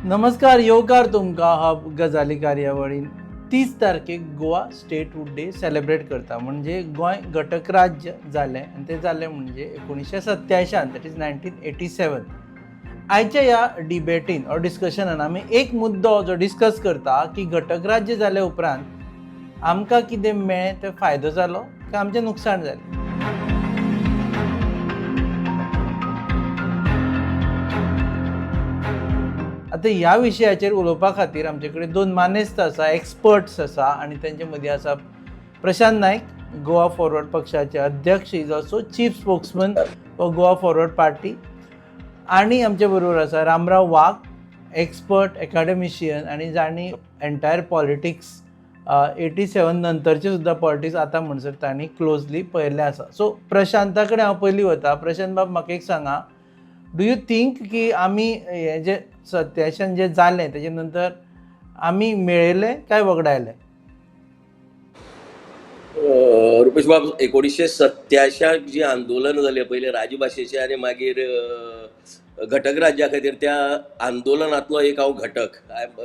नमस्कार, येवकार तुमकां हब गजाली कार्यावळीन. 30 तारखेक गोवा स्टेटहूड डे सेलिब्रेट करता, म्हणजे गोंय घटक राज्य जालें आनी तें जालें म्हणजे 1987, that is 1987. आयच्या ह्या डिबेटीन ऑर डिस्कशनान आमी एक मुद्दो जो डिस्कस करता की घटक राज्य जाले उपरांत आमकां कितें मेळ्ळें, तें फायदो जालो काय आमचें नुकसाण जालें. आतां ह्या विशयाचेर उलोवपा खातीर आमचे कडेन दोन मानेस्त आसा, एक्सपर्ट्स आसा आनी तेंचे मदीं आसा प्रशांत नायक, गोवा फॉरवर्ड पक्षाचे अध्यक्ष, is also chief spokesman for Goa Forward Party, आनी आमचे बरोबर आसा रामराव वाघ, एक्सपर्ट एकाडेमिशियन आनी जांणी एंटायर पॉलिटिक्स, 87 नंतरचे सुद्दां पॉलिटिक्स आतां म्हणसर तांणी क्लोजली पळयल्लें आसा. सो प्रशांता कडेन हांव पयलीं वता. प्रशांत बाब, म्हाका एक सांगा, do you think की आमी हें जें सत्याशन जें जालें तेजे नंतर आमी मेळयलें काय वगडायलें? रुपेश बाब, 1987 जी आंदोलन जालें, पयलें राजभाशेचें आनी मागीर घटक राज्या खातीर, त्या आंदोलनांतलो एक हांव घटक,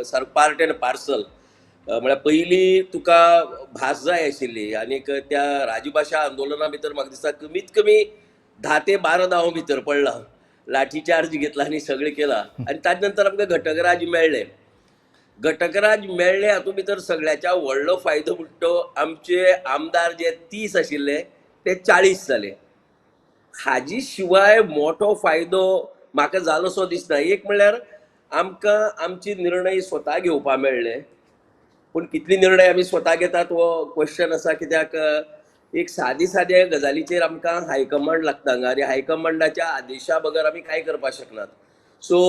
सारको पार्ट एंड पार्सल. म्हळ्यार पयलीं तुका भास जाय आशिल्ली आनीक त्या राजभाशा आंदोलना भितर म्हाका दिसता कमीत कमी 10 ते 12 हांव भितर पडला, लाठी चार्ज घेतला आनी सगळें केलां आनी ताजे नंतर आमकां घटक राज्य मेळ्ळें. घटक राज्य मेळ्ळें हातूंत भितर सगळ्याच्या व्हडलो फायदो म्हणटा तो आमचे आमदार जे 30 आशिल्ले ते 40 जाले. हाजी शिवाय मोठो फायदो म्हाका जालोसो दिसना. एक म्हणल्यार आमकां आमचे निर्णय स्वता घेवपा मेळ्ळे, पूण कितले निर्णय आमी स्वता घेतात हो क्वेश्चन आसा, कित्याक एक सादी साद्या गजालीचेर आमकां हायकमांड लागता हांगा आनी हायकमांडाच्या आदेशा बगर आमी कांय करपाक शकनात. सो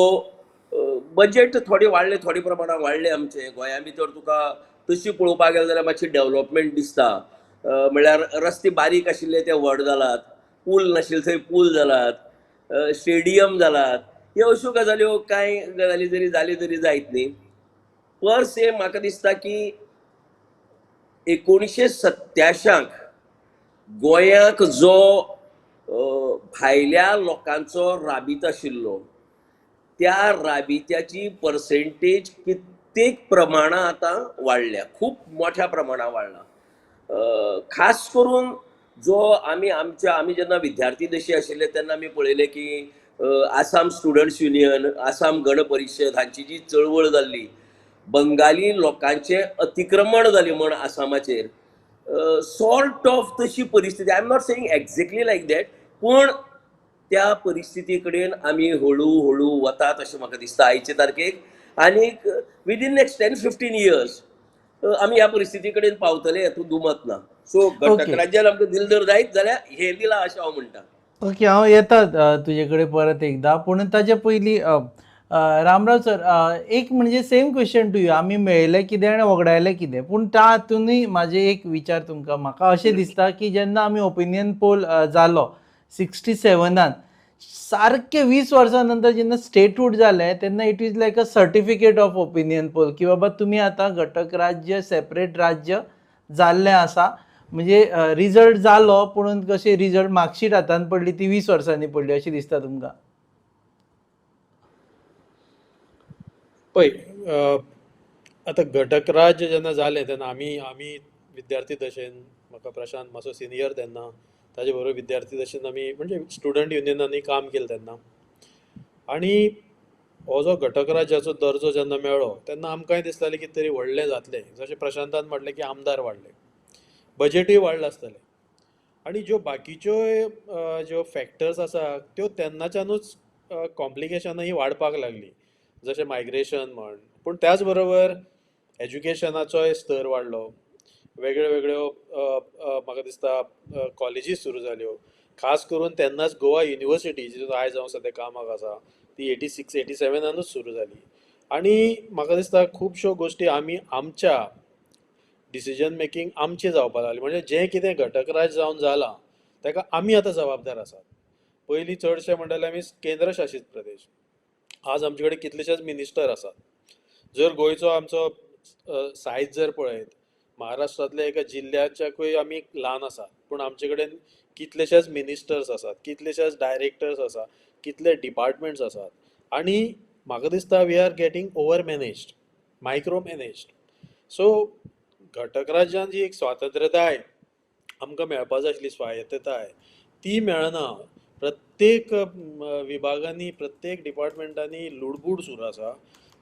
बजेट थोडे वाडले, थोडे प्रमाणान वाडले आमचे. गोंया भितर तुका तशी पळोवपाक गेले जाल्यार मातशी डेवलपमेंट दिसता, म्हणल्यार रस्ते बारीक आशिल्ले ते व्हड जालात, पूल नाशिल्ले थंय पूल जालात, स्टेडियम जालात. ह्यो अश्यो गजाल्यो, कांय गजाली जरी जाल्यो तरी जायत न्ही. पर से म्हाका दिसता की 1987 गोंयाक जो भायल्या लोकांचो राबितो आशिल्लो, त्या राबित्याची पर्सेंटेज कित्येक प्रमाणां आतां वाडल्या, खूब मोठ्या प्रमाणां वाडला. खास करून जो आमी आमच्या आमी जेन्ना विद्यार्थी दशे आशिल्ले तेन्ना आमी पळयलें की आसाम स्टुडंट्स युनियन, आसाम गण परिशद हांची जी चळवळ जाल्ली, बंगाली लोकांचें अतिक्रमण जालें म्हण आसामाचेर, सॉर्ट ऑफ तशी परिस्थिती, I am not saying exactly like that, पूण त्या परिस्थिती कडेन आमी हळू हळू वतात अशें म्हाका दिसता आयचे तारखेक. आनीक within next 10-15 years आमी ह्या परिस्थिती कडेन पावतले हातूंत दुमत ना. सो घटक राज्यान आमकां दिलें जर जायत जाल्यार हें दिलां अशें हांव म्हणटा. ओके, हांव येता तुजे कडेन परत एकदां, पूण ताचे पयलीं रामराव सर, एक म्हणजे सेम क्वेश्चन टू you. आमी मेळयलें कितें आनी वगडायलें कितें? पूण त्या हातूनय म्हाजे एक विचार तुमकां, म्हाका अशें दिसता की जेन्ना आमी ओपिनियन पोल जालो 67, सारकें 20 वर्सां नंतर जेन्ना स्टेटहूड जालें, तेन्ना it is like a certificate of opinion poll की बाबा तुमी आतां घटक राज्य, सेपरेट राज्य जाल्लें आसा. म्हणजे रिजल्ट जालो, पूण कशें रिजल्ट मार्कशीट हातान पडली ती 20 वर्सांनी पडली अशें दिसता तुमकां? पळय, आतां घटक राज्य जेन्ना जालें तेन्ना आमी आमी विद्यार्थी दशेन, म्हाका प्रशांत मातसो सिनियर तेन्ना, ताजे बरोबर विद्यार्थी दशेन आमी म्हणजे स्टुडंट युनियनांनी काम केलें तेन्ना. आनी हो जो घटक राज्याचो दर्जो जेन्ना मेळ्ळो तेन्ना आमकांय दिसतालें कितें तरी व्हडलें जातलें. जशें प्रशांतान म्हटलें की आमदार वाडले, बजेटूय वाडलां आसतलें आनी ज्यो बाकीच्योय ज्यो फॅक्टर्स आसा त्यो तेन्नाच्यानूच कॉम्प्लिकेशनूय वाडपाक लागलीं, जशें मायग्रेशन म्हण. पूण त्याच बरोबर एज्युकेशनाचोय स्तर वाडलो, वेगळ्यो वेगळ्यो म्हाका दिसता कॉलेजीस सुरू जाल्यो. खास करून तेन्नाच गोवा युनिवर्सिटी, जितून आयज हांव सद्या कामाक आसा, ती 86 87नानूच सुरू जाली. आनी म्हाका दिसता खुबश्यो गोश्टी आमी आमच्या डिसिजन मेकींग आमचें जावपा लागलें. म्हणजे जें कितें घटक राज्य जावन जालां ताका आमी आतां जबाबदार आसात. पयलीं चडशे म्हणटाले आमी केंद्र शासीत प्रदेश. आज आमचे कडेन कितलेशेच मिनिस्टर आसात. जर गोंयचो आमचो सायज जर पळयत, महाराष्ट्रांतल्या एका जिल्ल्याच्याकूय आमी ल्हान आसात, पूण आमचे कडेन कितलेशेच मिनिस्टर्स आसात, कितलेशेच डायरेक्टर्स आसा, कितले डिपार्टमेंट्स आसात. आनी म्हाका दिसता we are getting over managed, micro managed. So घटक राज्यान जी एक स्वातंत्र्यताय आमकां मेळपा जाय आशिल्ली, स्वायत्तताय, ती मेळना. प्रत्येक विभागांनी, प्रत्येक डिपार्टमेंटांनी लुडबूड सुरू आसा.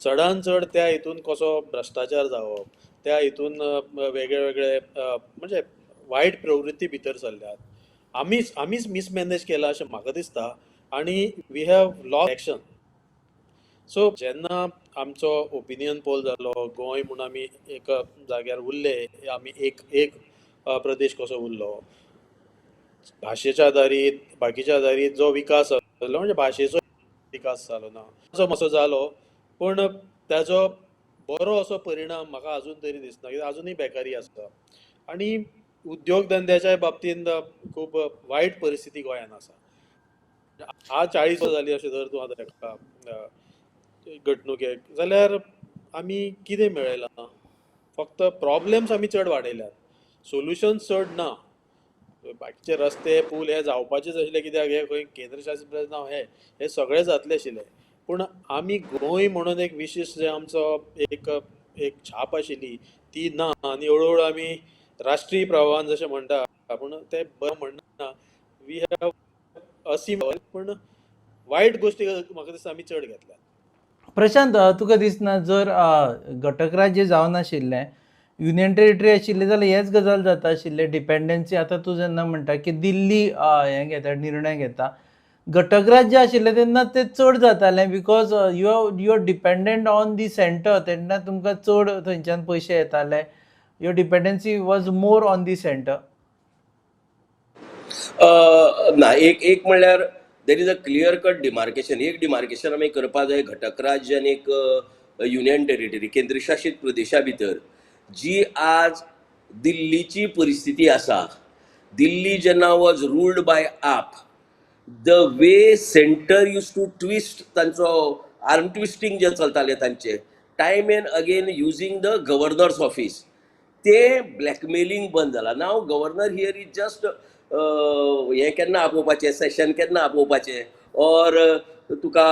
चडान चड त्या हितून कसो भ्रश्टाचार जावप, त्या हितून वेगळे वेगळे म्हणजे वायट प्रवृत्ती भितर सरल्यात. आमीच मिसमॅनेज केला अशें म्हाका दिसता आनी we have lost action. So जेन्ना आमचो ओपिनियन पोल जालो, गोंय म्हूण आमी एका जाग्यार उरले, आमी एक एक प्रदेश कसो उरलो, भाशेच्या आदारीत, बाकीच्या आदारीत जो विकास जालो, म्हणजे भाशेचो विकास जालो ना, असो मातसो जालो, पूण ताजो बरो असो परिणाम म्हाका अजून तरी दिसना, कित्याक अजुनूय बेकारी आसा आनी उद्योग धंद्याच्या बाबतींत खूब वायट परिस्थिती गोंयांत आसा. आज 40 वर्सां जालीं अशें जर तूं आतां हेका घडणुकेक जाल्यार आमी कितें मेळयलां? फक्त प्रॉब्लेम्स आमी चड वाडयल्यात, सोल्युशन्स चड ना. बाकीचे रस्ते पूल हे जावपाचेच आशिल्ले, कित्याक हे खंय केंद्रशासीत प्रदेश ना, हे हे सगळे जातले आशिल्ले. पूण आमी गोंय म्हणून एक विशिश्ट जे आमचो एक एक छाप आशिल्ली ती ना आनी हळू हळू आमी राष्ट्रीय प्रवाहान जशें म्हणटा, पूण तें बरें म्हणना, we have असीम, पूण वायट गोश्टी म्हाका दिसता आमी चड घेतल्यात. प्रशांत, तुका दिसना जर घटक राज्य जावनाशिल्लें, युनियन टेरिटरी आशिल्ली जाल्यार हेच गजाल जाता आशिल्ले? डिपेंडन्सी आतां तूं जेन्ना म्हणटा की दिल्ली हें घेता, निर्णय घेता, घटक राज्य आशिल्लें तेन्ना तें चड जातालें because you are dependent on the center. तेन्ना तुमकां चड थंयच्यान पयशे येताले. Your dependency was more on the center. ना, एक एक म्हणल्यार there is a clear cut demarcation. एक डिमार्केशन आमी करपा जाय घटक राज्य आनी एक युनियन टेरिटरी, केंद्रशासीत प्रदेशा भितर. जी आज दिल्लीची परिस्थिती आसा, दिल्ली जेन्ना was ruled by AAP, the way center used to twist, तांचो आर्म ट्विस्टींग जें चलतालें तांचें, time and again using the governor's office, ते ब्लॅकमेलिंग बंद जाला. Now governor here is just हें केन्ना आपोवपाचें, सेशन केन्ना आपोवपाचें, ऑर तुका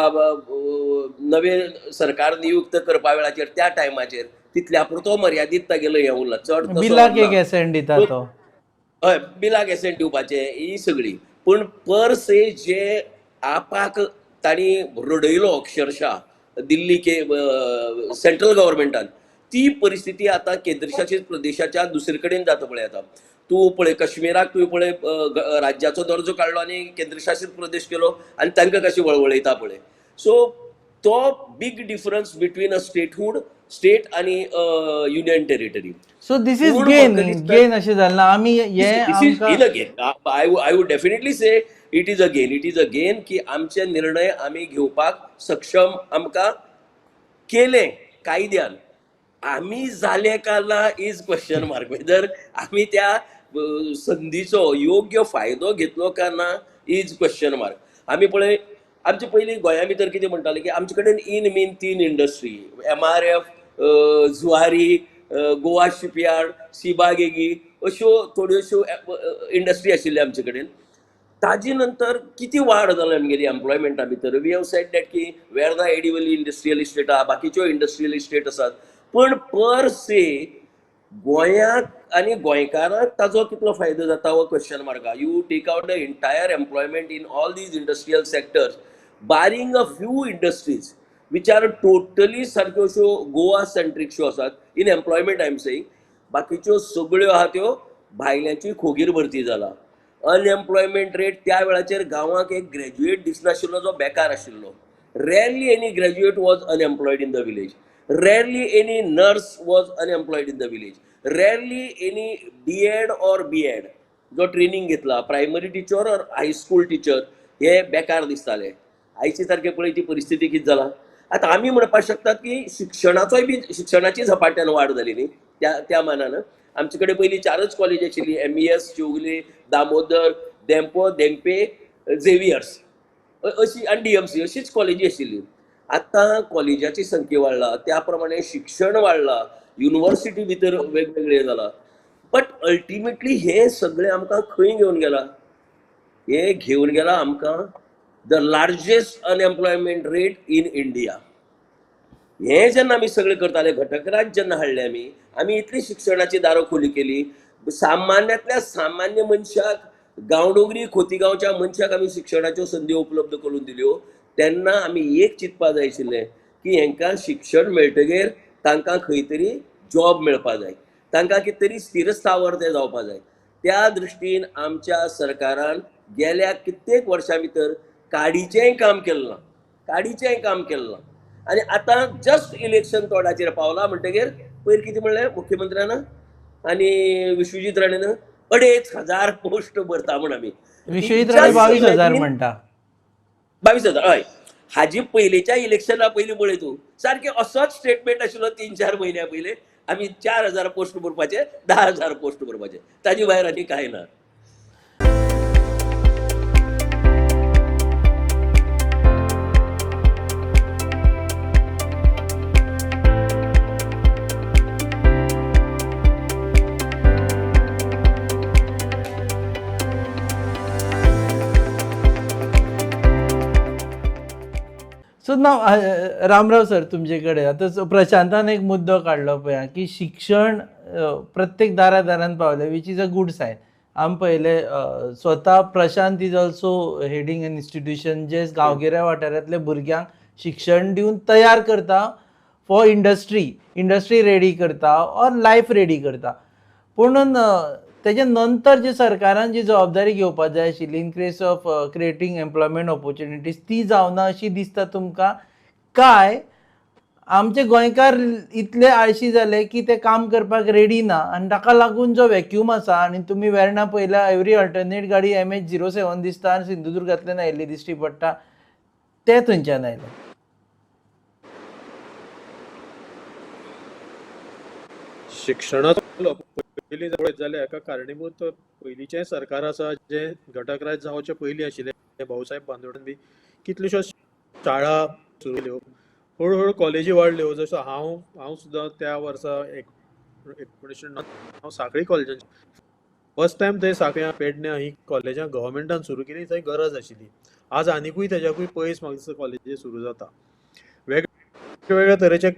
नवें सरकार नियुक्त करपा वेळाचेर, त्या टायमाचेर तितल्या पुरतो मर्यादीत तागेलो हें उरला, चड तसो बिलाक ना. एक एसेंट दिता तो. हय, बिलाक एसेंट दिवपाचें ही सगळी. पूण पर से जे आपाक तांणी रडयलो अक्षरशा दिल्ली के सेंट्रल गव्हर्मेंटान, ती परिस्थिती आतां केंद्रशासीत प्रदेशाच्या दुसरे कडेन जाता. पळय, आतां तूं पळय कश्मीराक, तुवें पळय राज्याचो दर्जो काडलो आनी केंद्रशासीत प्रदेश केलो आनी तांकां कशें वळवळयता पळय. सो तो big difference between a statehood, state आनी union territory. So this is पूण गेन म्हाका दिसता गेन अशें जालें ना आमी हे this is आमकां in a gain. I would definitely say it is a gain. It is a gain की आमचे निर्णय आमी घेवपाक सक्षम आमकां केले कायद्यान. आमी जाले काय ना is question mark. Whether आमी त्या संदीचो योग्य फायदो घेतलो काय ना is question mark. आमी पळय, आमचे पयलीं गोंया भितर कितें म्हणटाले की आमचे कडेन इन मीन तीन industry, MRF, Zuari, Goa shipyard, Ciba Geigy, अश्यो थोड्योश्यो इंडस्ट्री आशिल्ल्यो आमचे कडेन. ताजे नंतर किती वाड जाली आमगेली एम्प्लॉयमेंटा भितर. We have said that की वेर्ना एडिवली इंडस्ट्रियल इस्टेट आहा, बाकीच्यो इंडस्ट्रियल इस्टेट आसात, पण पर से गोंयांत आनी गोंयकारांक ताजो कितलो फायदो जाता हो question mark. You take out the entire employment in all these industrial sectors, barring a few industries which are totally सारक्यो अश्यो गोवा सेंट्रीक श्यो आसात in employment, I am saying, बाकीच्यो सगळ्यो आहा त्यो भायल्यांची खोगीर भरती जाला. अनएम्प्लॉयमेंट रेट, त्या वेळाचेर गांवांक एक ग्रॅज्युएट दिसनाशिल्लो जो बेकार आशिल्लो. Rarely any graduate was unemployed in the village. Rarely any nurse was unemployed in the village. Rarely any D.Ed or B.Ed जो ट्रेनिंग घेतला, primary teacher or high school teacher, हे बेकार दिसताले. आयचे तारखे पळय ती परिस्थिती कितें जाला. आतां आमी म्हणपाक शकतात की शिक्षणाचोय बी, शिक्षणाची झपाट्यान वाड जाली न्ही. त्या त्या मानान आमचे कडेन पयलीं चारच कॉलेज आशिल्ली, एमईएस, चिवली, दामोदर, धेंपो, धेंपे, झेवियर्स अशी आनी डीएमसी, अशीच कॉलेजी आशिल्ली. आतां कॉलेजाची संख्या वाडला, त्या प्रमाणे शिक्षण वाडला, युनिवर्सिटी भितर वेगवेगळे जाला. बट अल्टिमेटली हे सगळे आमकां खंय घेवन गेला? हे घेवन गेला आमकां the largest unemployment rate in India. हें जेन्ना आमी सगळें करताले, घटक राज्य जेन्ना हाडलें आमी, आमी इतली शिक्षणाची दारां खोली केली, सामान्यांतल्या सामान्य मनशाक, गांवडोंगरी खोतीगांवच्या मनशाक आमी शिक्षणाच्यो संदी उपलब्ध करून दिल्यो. तेन्ना आमी एक चिंतपा जाय आशिल्लें की हेंकां शिक्षण मेळटगीर तांकां खंय तरी जॉब मेळपा जाय, तांकां कितें तरी स्थिरस्थावर ते जावपा जाय. त्या दृश्टीन आमच्या सरकारान गेल्या कित्येक वर्सां भितर काडीचेंय काम केलें ना, काडीचेंय काम केलें ना. आनी आतां जस्ट इलेक्शन तोंडाचेर पावला म्हणटगीर पयर कितें म्हणलें मुख्यमंत्र्यान आनी विश्वजीत राणेन, 2500 पोस्ट भरता म्हण आमी. विश्वजीत राणे 22,000 म्हणटा. 22,000 हय. हाजी पयलींच्या इलेक्शना पयलीं पळय तूं, सारकें असोच स्टेटमेंट आशिल्लो 3-4 म्हयन्या पयलीं, आमी 4,000 पोस्ट भरपाचे, 10,000 पोस्ट भरपाचे, ताजे भायर आनी कांय ना. सो नाव रामराव सर तुमचे कडेन आतां प्रशांतान एक मुद्दो काडलो पळय की शिक्षण प्रत्येक दारा दारान पावलें, which is a good sign. आमी पळयलें स्वता Prashant is also heading an institution जे गांवगिऱ्या वाठारांतल्या भुरग्यांक शिक्षण दिवन तयार करता फॉर इंडस्ट्री, इंडस्ट्री रेडी करता ऑर लायफ रेडी करता. पुणून तेजे नंतर जे सरकारान जी जबाबदारी घेवपा जाय आशिल्ली in case of creating employment opportunities ती जावना अशी दिसता तुमकां? काय आमचे गोंयकार इतले आळशी जाले की ते काम करपाक रेडी ना आनी ताका लागून जो वॅक्यूम आसा, आनी तुमी वेर्णा पळयल्या एवरी अल्टरनेट गाडी MH 07 दिसता आनी सिंधुदुर्गांतल्यान आयिल्ली दिश्टी पडटा, ते थंयच्यान आयले? शिक्षणाचो पयलीं पळयत जाल्यार हेका कारणीभूत पयलींचें सरकार आसा, जें घटक राज्य जावचे पयलीं आशिल्लें, भाऊसाहेब बांदोडकर बी कितल्योश्यो शाळा सुरू केल्यो, हळू हळू कॉलेजी वाडल्यो. जसो हांव सुद्दां त्या वर्सा 1909 हांव सांखळी कॉलेजान फर्स्ट टायम थंय सांखळ्यां पेडण्यां ही कॉलेजां गव्हर्मेंटान सुरू केली, थंय गरज आशिल्ली. आज आनिकूय तेज्याकूय पयस म्हाका दिसता कॉलेजी सुरू जाता, वेगवेगळ्या तरेचे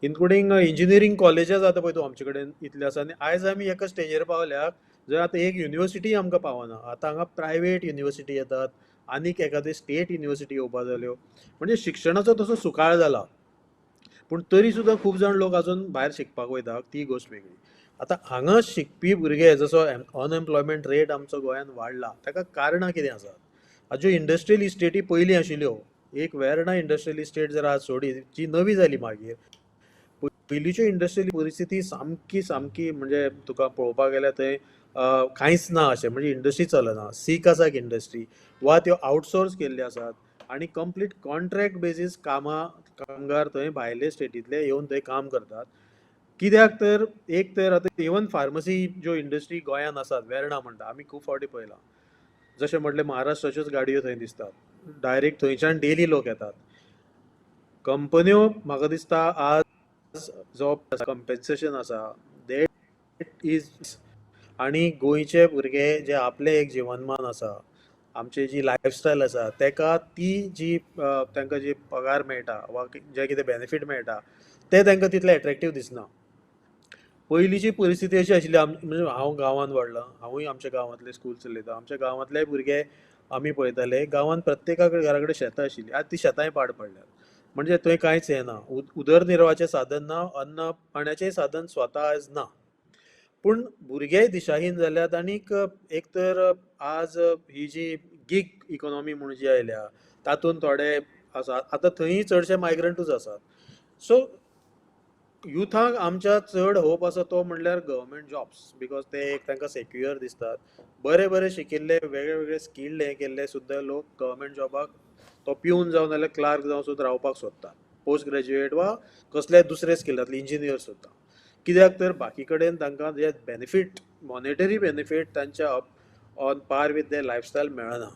इन्क्लुडींग इंजिनियरींग कॉलेजीस आतां पळय तूं आमचे कडेन इतले आसा. आनी आयज आमी एका स्टेजीर पावल्या जंय आतां एक युनिवर्सिटी आमकां पावना, आतां हांगा प्रायवेट युनिवर्सिटी येतात, आनीक एखादी स्टेट युनिवर्सिटी येवपा जाल्यो. म्हणजे शिक्षणाचो तसो सुकाळ जाला, पूण तरी सुद्दां खूब जाण लोक आजून भायर शिकपाक वयता, ती गोश्ट वेगळी. आतां हांगा शिकपी भुरगे जसो अनएम्प्लॉयमेंट रेट आमचो गोंयांत वाडला, ताका कारणां कितें आसात? ज्यो इंडस्ट्रियल इस्टेटी पयलीं आशिल्ल्यो, एक वेर्णा इंडस्ट्रियल इस्टेट जर आज सोडीत जी नवी जाली मागीर, पयलींच्यो इंडस्ट्रियल परिस्थिती सामकी सामकी म्हणजे तुका पळोवपाक गेल्यार थंय कांयच ना अशें, म्हणजे इंडस्ट्री चलना, सीक आसा इंडस्ट्री वा त्यो आउटसोर्स केल्ल्यो आसात आनी कंप्लीट कॉन्ट्रॅक्ट बेजीस कामां कामगार थंय भायले स्टेटींतले येवन थंय काम करतात. कित्याक तर एक तर आतां इवन फार्मसी ज्यो इंडस्ट्री गोंयांत आसात, वेर्णा म्हणटा आमी खूब फावटी पळयलां, जशें म्हटलें महाराष्ट्राच्योच गाडयो थंय दिसतात, डायरेक्ट थंयच्यान डेली लोक येतात. कंपन्यो म्हाका दिसता आज जो कंपेन्सेशन आसा that is, आनी गोंयचे भुरगे जे आपलें एक जिवनमान आसा, आमची जी लायफस्टायल आसा, तेका ती जी तांकां जी पगार मेळटा वा जे कितें बेनिफीट मेळटा ते तांकां तितले एट्रेक्टीव दिसना. पयलींची परिस्थिती अशी आशिल्ली, म्हणजे हांव गांवांत वाडलां, हांवूय आमच्या गांवांतलें स्कूल चलयता, आमच्या गांवांतले भुरगे आमी पळयताले, गांवांत प्रत्येका कडेन घरा कडेन शेतां आशिल्लीं, आतां ती शेतांय पाड पडल्यात. म्हणजे थंय कांयच हें ना, उदरनिर्वाहाचें साधन ना, अन्न पाण्याचेंय साधन स्वता आयज ना. पूण भुरगेय दिशाहीन जाल्यात. आनीक एक तर आज ही जी गीग इकोनॉमी म्हूण जी आयल्या तातूंत थोडे आसा, आतां थंय चडशे मायग्रंटूच आसात. सो युथाक आमच्या चड होप आसा तो म्हणल्यार गव्हर्मेंट जॉब्स, because ते एक तांकां सेक्युअर दिसतात. बरे बरे शिकिल्ले वेगळे वेगळे स्किल्ड हे केल्ले सुद्दां लोक गव्हर्मेंट जॉबाक तो पिवन जावं नाल्यार क्लार्क जावं सुद्दां रावपाक सोदतात, पोस्ट ग्रॅज्युएट वा कसले दुसरे स्किलांतले इंजिनियर सुद्दां. कित्याक तर बाकी कडेन तांकां जे बेनिफीट, मॉनेटरी बेनिफीट तांच्या on par with their lifestyle मेळना.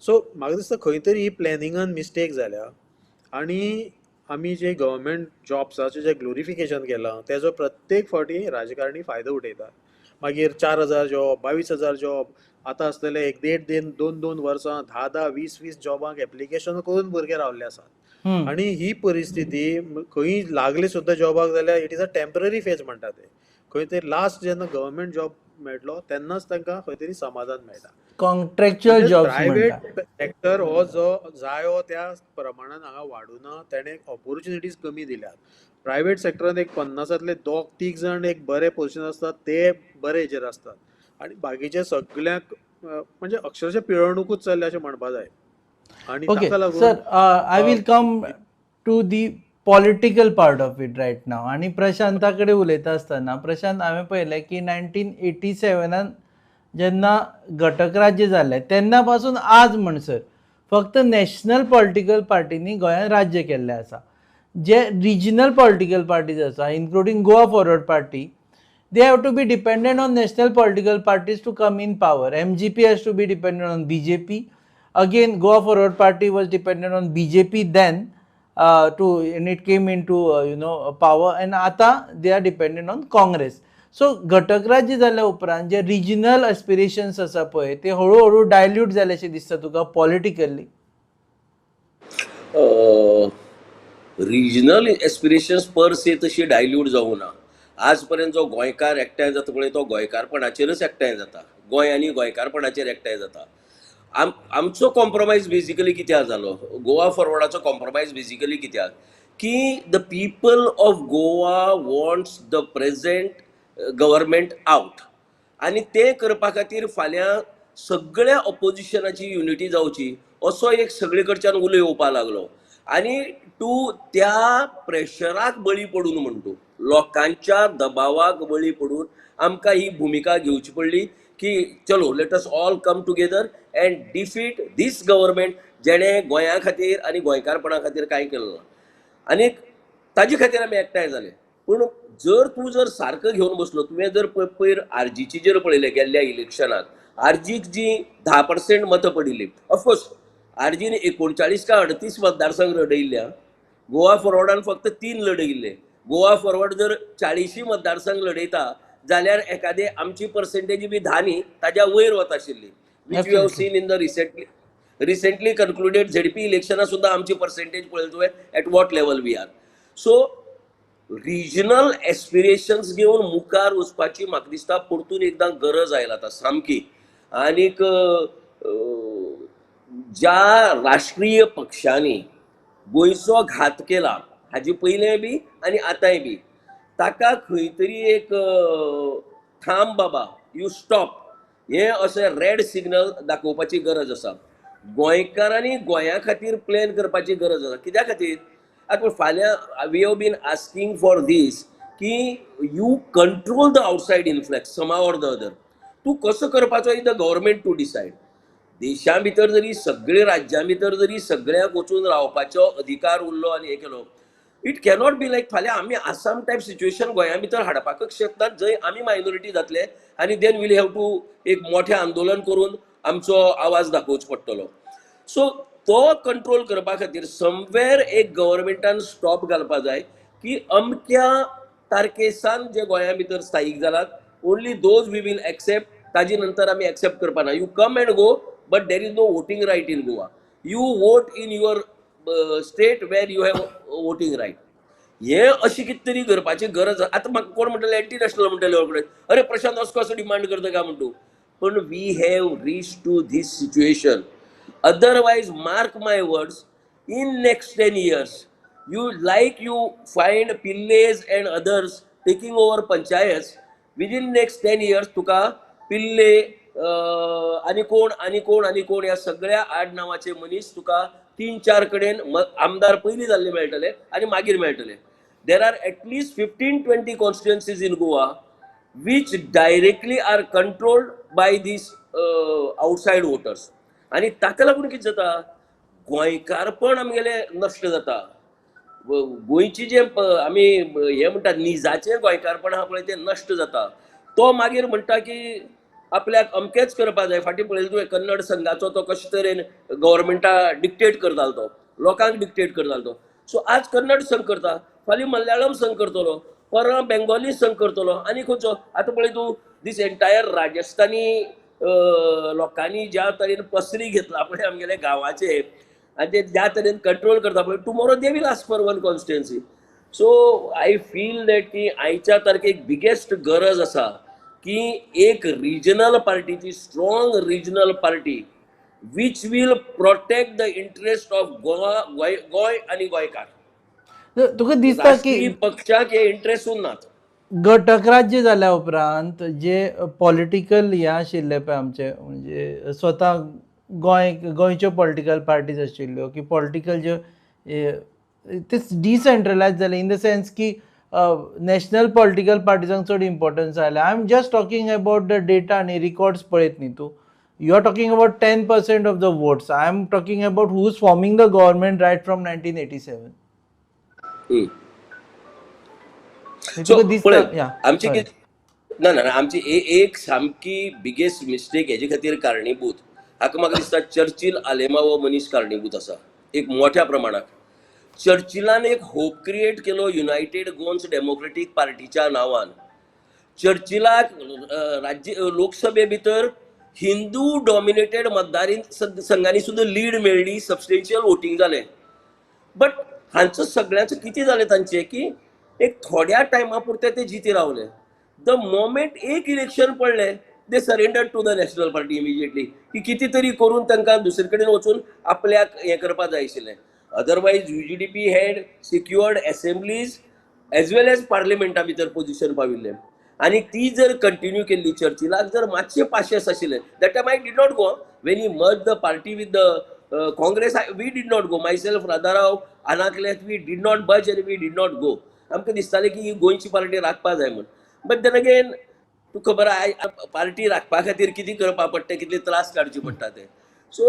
सो म्हाका दिसता खंय तरी ही प्लॅनिंगान मिस्टेक जाल्या आनी आमी जे गव्हर्मेंट जॉब्साचें जें ग्लोरिफिकेशन केलां तेजो प्रत्येक फावटी राजकारणी फायदो उठयतात. मागीर 4,000 जॉब, 22,000 जॉब आतां आसतले, एक देड देड 2-2 वर्सां 10-10, 20-20 जॉबांक एप्लिकेशन करून भुरगे रावल्ले आसात. आनी ही परिस्थिती खंय लागली सुद्दां जॉबाक जाल्यार it is a temporary phase म्हणटा ते. खंय तरी लास्ट जेन्ना गव्हर्मेंट जॉब मेळटलो तेन्नाच तांकां खंय तरी समाधान मेळटा. कॉन्ट्रॅक्च्युअल जॉब्स म्हणटा. प्रायव्हेट सेक्टर हो जो जायो त्या प्रमाणान हांगा वाडुना, तेणें ऑपॉर्च्युनिटीज कमी दिल्यात. प्रायव्हेट सेक्टरान एक 50तले दोग तीग जाण एक बरे पोजिशन आसतात, ते बरे हेजेर आसतात आनी बाकीचे सगळ्यांक म्हणजे अक्षरशः पिळवणुकूच चल्ल्या अशें म्हणपा जाय. आनी ओके ताका लागून sir, I will come to the political part of it right now. आनी प्रशांता कडेन उलयता आसतना, प्रशांत, हांवें पळयलें की 1987 जेन्ना घटक राज्य जालें तेन्ना पासून आज म्हणसर फक्त नॅशनल पॉलिटिकल पार्टींनी गोंयांत राज्य केल्लें आसा. जे रिजनल पॉलिटिकल पार्टीज आसा, including Goa Forward Party, they have to be dependent on national political parties to come in power. MGP has to be dependent on BJP. Again, Goa Forward Party was dependent on BJP then to and it came into power, and आता they are dependent on Congress. So घटक राज्य जाल्या उपरांत जे regional एस्पिरेशन्स आसा पळय, ते हळू हळू डायल्यूट जाले अशें दिसता तुका पॉलिटिकली? रिजनल एस्पिरेशन्स पर से तशी डायल्यूट जावूं ना. आज पर्यंत जो गोंयकार एकठांय जाता पळय, तो गोंयकारपणाचेरच एकठांय जाता. गोंय आनी गोंयकारपणाचेर एकठांय जाता. आमचो कॉम्प्रोमायज बेजिकली कित्याक जालो, गोवा फॉरवर्डाचो कॉम्प्रोमायज बेजिकली कित्याक, की the people of Goa wants the present government out. आनी तें करपा खातीर फाल्यां सगळ्या ऑपोजिशनाची युनिटी जावची असो एक सगळे कडच्यान उलो येवपा लागलो. आनी तूं त्या प्रेशराक बळी पडून, म्हणटू लोकांच्या दबावाक बळी पडून आमकां ही भुमिका घेवची पडली की चलो, let us all come together and defeat this government, जेणे गोंया खातीर आनी गोंयकारपणा खातीर कांय केलें ना. आनी ताजे खातीर आमी एकठांय जाले. पूण जर तूं जर सारको घेवन बसलो, तुवें जर पयर आरजीची जर पळयलें, गेल्ल्या इलेक्शनाक आरजीक जी 10% मतां पडिल्ली, ऑफकोर्स आरजीन 39 काय 38 मतदारसंघ लढयिल्ले, गोवा फॉरवर्डान फक्त 3 लढयिल्ले. गोवा फॉरवर्ड जर 40 मतदारसंघ लढयता जाल्यार एखादे आमची पर्सेंटेज बी 10 न्ही, ताज्या वयर वता आशिल्ली, which you have seen in the recently concluded ZP इलेक्शनां सुद्दां आमची पर्सेंटेज पळयली तुवें, at what level we are. So regional aspirations घेवन मुखार वचपाची म्हाका दिसता परतून एकदां गरज आयला आतां सामकी. आनीक ज्या राष्ट्रीय पक्षांनी गोंयचो घात केला हाजे पयलें बी आनी आतांय बी, ताका खंय तरी एक थांब बाबा, you stop, हें अशें रेड सिग्नल दाखोवपाची गरज आसा. गोंयकारांनी गोंया खातीर प्लॅन करपाची गरज आसा. कित्या खातीर आतां फाल्यां we have been asking for this की you control the outside influx somehow or the other. तूं कसो करपाचो is the government to decide. देशा भितर जरी सगळे राज्यां भितर जरी सगळ्यांक वचून रावपाचो अधिकार उरलो आनी हें केलो, it cannot be like फाल्यां आमी आसाम टायप सिच्युएशन गोंया भितर हाडपाकच शकनात, जंय आमी मायनॉरिटी जातले आनी then we'll have to एक मोठें आंदोलन करून आमचो आवाज दाखोवचो पडटलो. सो तो कंट्रोल करपा खातीर समवेर एक गव्हर्मेंटान स्टॉप घालपा जाय की अमक्या तारखेसान जे गोंया भितर स्थायीक जालात, only those we will accept. ताजे नंतर आमी एक्सेप्ट करपा ना. You come and go, but there is no voting right in Goa. You vote in your state where you have voting right. हे अशी कितें तरी करपाची गरज. आतां म्हाका कोण म्हणटले, एंटी नॅशनल म्हणटले कडेन, अरे प्रशांत असो कसो डिमांड करता काय म्हणटू. पण we have reach to this situation. Otherwise, mark my words, in next 10 years, you like you find Pillais and others taking over panchayats. Within next 10 years तुका पिल्ले आनी कोण आनी कोण आनी कोण ह्या सगळ्या आडनांवाचे मनीस तुका तीन चार कडेन आमदार पयलीं जाल्ले मेळटले आनी मागीर मेळटले. There are at least 15-20 constituencies in Goa which directly are controlled by these outside voters. आनी ताका लागून कितें जाता, गोंयकारपण आमगेलें नश्ट जाता. गोंयची जे आमी हें म्हणटा, निजाचें गोंयकारपण आहा पळय, तें नश्ट जाता. तो मागीर म्हणटा की आपल्याक अमकेंच करपा जाय. फाटीं पळयलें तुवें, कन्नड संघाचो तो कशे तरेन गव्हर्मेंटा डिक्टेट करतालो, तो लोकांक डिक्टेट करतालो तो. सो आज कन्नड संघ करता, फाल्यां मल्याळम संघ करतलो, परां बेंगोली संघ करतलो आनी खंयचो. आतां पळय तूं, दीस एंटायर राजस्थानी लोकांनी ज्या तरेन पसरी घेतला पळय आमगेल्या गांवाचेर. आनी ते ज्या तरेन कंट्रोल करता पळय, tomorrow they will ask for one constituency. So I feel that की आयच्या तारखेक बिगेस्ट गरज आसा की एक रिजनल पार्टीची, strong regional party which will protect the interest of Goa, Goa आनी गोंयकार. तुका दिसता की राष्ट्रीय पक्षाक हे इंट्रस्ट उरनात. घटक राज्य जाल्या उपरांत जे पॉलिटिकल हें आशिल्लें पळय आमचें, म्हणजे स्वता गोंय, गोंयच्यो पॉलिटिकल पार्टीज आशिल्ल्यो की पॉलिटिकल ज्यो ते डिसेंट्रलायज जाले, इन the sense की नॅशनल पॉलिटिकल पार्टीजांक चड इम्पॉर्टन्स आयलें. I am just talking about the data आनी रिकॉर्ड्स पळयत न्ही तूं. You are talking about 10% of the votes. I am talking about who is forming the government right from 1987. So दिसता पळय या आमची sorry. कितें ना ना ना, आमची एक सामकी बिगेस्ट मिस्टेक हेजे खातीर कारणीभूत, हाका म्हाका दिसता चर्चिल आलेमाव हो मनीस कारणीभूत आसा एक मोठ्या प्रमाणात. चर्चिलान एक होप क्रिएट केलो युनायटेड गोन्स डेमोक्रेटीक पार्टीच्या नांवान. चर्चिलाक राज्य लोकसभे भितर हिंदू डॉमिनेटेड मतदारी संघांनी सुद्दां लीड मेळ्ळी, सबस्टेन्शियल वोटींग जालें. बट हांचो सगळ्यांचो कितें जालें तांचें की एक थोड्या टायमा पुरते ते जिते रावले. The moment एक इलेक्शन पडलें, they surrender to the national party immediately, की कितें तरी करून तांकां दुसरे कडेन वचून आपल्याक हें करपा जाय आशिल्लें. Otherwise UGDP had secured assemblies as well as पार्लिमेंटा भितर पोजिशन पाविल्लें आनी ती जर कंटिन्यू केल्ली, चर्चिलाक जर मातशें पाशेस आशिल्लें, that time I did not go. When he merge the party with the Congress, we did not go. Myself, Radharao, Anaclet, we did not budge आनी we did not go. आमकां दिसतालें की ही गोंयची पार्टी राखपा जाय म्हूण. बट then again तुका खबर आहा, पार्टी राखपा खातीर कितें करपा पडटा, कितले त्रास काडचे पडटा ते. सो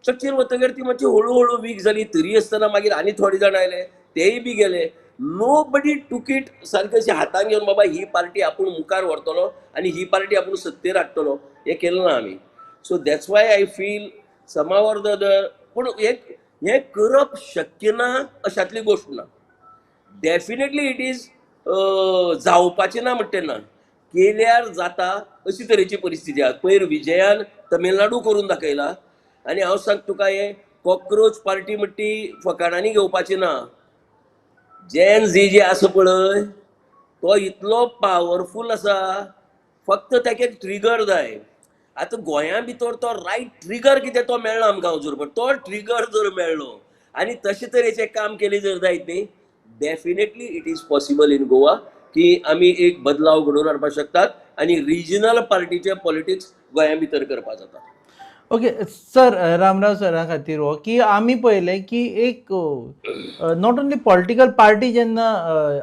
चर्चील वतगीर ती मातशी हळू हळू वीक जाली. तरी आसतना मागीर आनी थोडे जाण आयले, तेय बी गेले. नो बडी टूक it सारकें अशें हातान घेवन, बाबा ही पार्टी आपूण मुखार व्हरतलो आनी ही पार्टी आपूण सत्तेर हाडटलो, हें केलें ना आमी. So that's why I feel somehow or the other, पूण हें करप शक्य ना अशातली गोश्ट ना. डेफिनेटली it is जावपाचें ना म्हणटा ना, केल्यार जाता अशी तरेची परिस्थिती आसा. पयर विजयान तमिळनाडू करून दाखयला. आनी हांव सांग तुका, हें कॉक्रोच पार्टी म्हणटा ती फकाणांनी घेवपाची ना. जेन झी जे आसा पळय, तो इतलो पावरफूल आसा, फक्त ताका एक ट्रिगर जाय. आतां गोंया भितर तो रायट ट्रिगर कितें तो मेळना आमकां अजून, पण तो ट्रिगर जर मेळ्ळो आनी तशे तरेचें काम केलें जर जायत न्ही, definitely it is possible in Goa की आमी एक बदलाव घडोवन हाडपाक शकतात आनी रिजनल पार्टीचे पॉलिटिक्स गोंया भितर करपाक जाता. ओके सर, रामराव सरा खातीर हो की आमी पळयलें की एक not only political party जेन्ना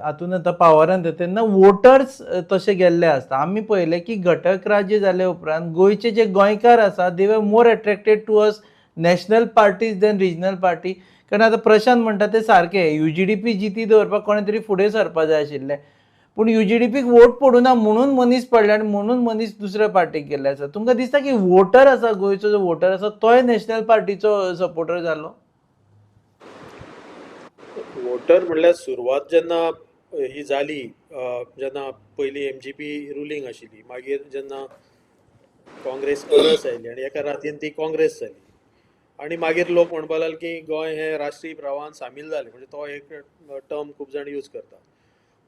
हातून येता, पावरान येता, तेन्ना वोटर्स तशे गेल्ले आसता. आमी पळयलें की घटक राज्य जाले उपरांत गोंयचे जे गोंयकार आसा, they were more attracted towards national parties than regional party. कारण आतां प्रशांत म्हणटा ते सारकें, युजीडीपी जिती दवरपाक कोणें तरी फुडें सरपा जाय आशिल्लें, पूण युजीडीपीक वोट पडूना म्हणून मनीस पडले आनी म्हणून मनीस दुसऱ्या पार्टीक गेल्ले आसा. तुमकां दिसता की वोटर आसा, गोंयचो जो वोटर आसा, तोय नॅशनल पार्टीचो सपोर्टर जालो? वोटर म्हणल्यार सुरवात जेन्ना ही जाली, जेन्ना पयलीं एमजीपी रुलींग आशिल्ली, मागीर जेन्ना काँग्रेस अरस आयली आनी एका रातीन ती काँग्रेस जाली आनी मागीर लोक म्हणपाक लागले की गोंय हें राष्ट्रीय प्रवाहान सामील जालें, म्हणजे तो एक टर्म खूब जाण यूज करतात.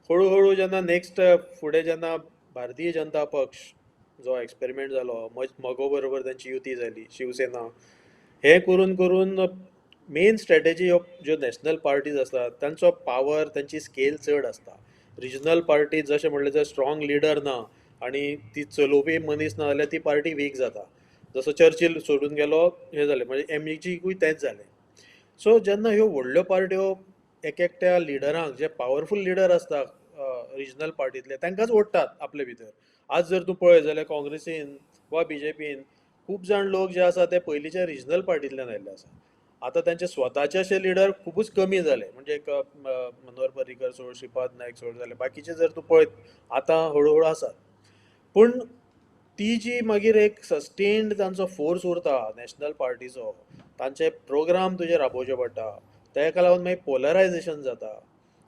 हळू हळू जेन्ना नेक्स्ट फुडें जेन्ना भारतीय जनता पक्ष जो एक्सपेरिमेंट जालो, मगो बरोबर तांची युती जाली, शिवसेना, हें करून करून मेन स्ट्रेटेजी ह्यो ज्यो नॅशनल पार्टीज आसात तांचो पावर, तांची स्केल चड आसता. रिजनल पार्टी जशें म्हणलें, जर स्ट्रॉंग लिडर ना आनी ती चलोवपी मनीस ना जाल्यार ती पार्टी वीक जाता. जसो चर्चिल सोडून गेलो, हें जालें, म्हणजे एमजीकूय तेंच जालें. सो जेन्ना ह्यो व्हडल्यो पार्ट्यो एक एकट्या लिडरांक, जे पावरफूल लिडर आसता रिजनल पार्टींतले, तांकांच ओडटात आपले भितर. आज जर तूं पळयत जाल्यार काँग्रेसीन वा बीजेपीन खूब जाण लोक जे आसा ते पयलींच्या रिजनल पार्टींतल्यान आयिल्ले आसा. आतां तांचे स्वताचे अशे लिडर खुबूच कमी जाले, म्हणजे एक मनोहर पर्रीकर सोड, श्रीपाद नायक सोड जाले, बाकीचे जर तूं पळयत आतां हळू हळू आसात. पूण ती जी मागीर एक सस्टेन्ड तांचो फोर्स उरता नॅशनल पार्टीचो, तांचे प्रोग्राम तुजे राबोवचे पडटा, ताका लागून मागीर पोलरायजेशन जाता.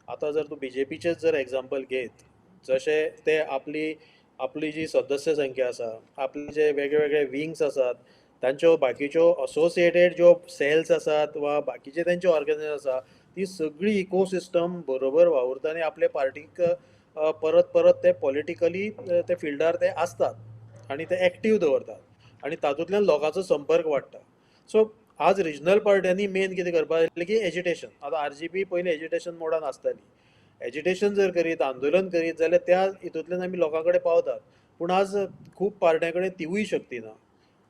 आतां जर तूं बीजेपीचेच जर एग्जाम्पल घेत, जशे ते आपली आपली जी सदस्य संख्या आसा, आपले जे वेगळे वेगळे विंग्स आसात, तांच्यो बाकीच्यो असोसिएटेड ज्यो सेल्स आसात वा बाकीचे तेंचे ऑर्गनायझेशन आसा, ती सगळी इकोसिस्टम बरोबर वावुरता आनी आपले पार्टीक परत परत ते पॉलिटिकली ते फिल्डार ते आसतात आनी ते एक्टीव दवरतात आनी तातूंतल्यान लोकांचो संपर्क वाडटा. सो आज रिजनल पार्ट्यांनी मेन कितें करपाक जाय की एजिटेशन. आतां आरजीपी पयलीं एजिटेशन मोडान आसताली. एजिटेशन जर करीत, आंदोलन करीत जाल्यार त्या हितूंतल्यान आमी लोकां कडेन पावतात. पूण आज खूब पार्ट्यां कडेन तिवूय शक्ती ना.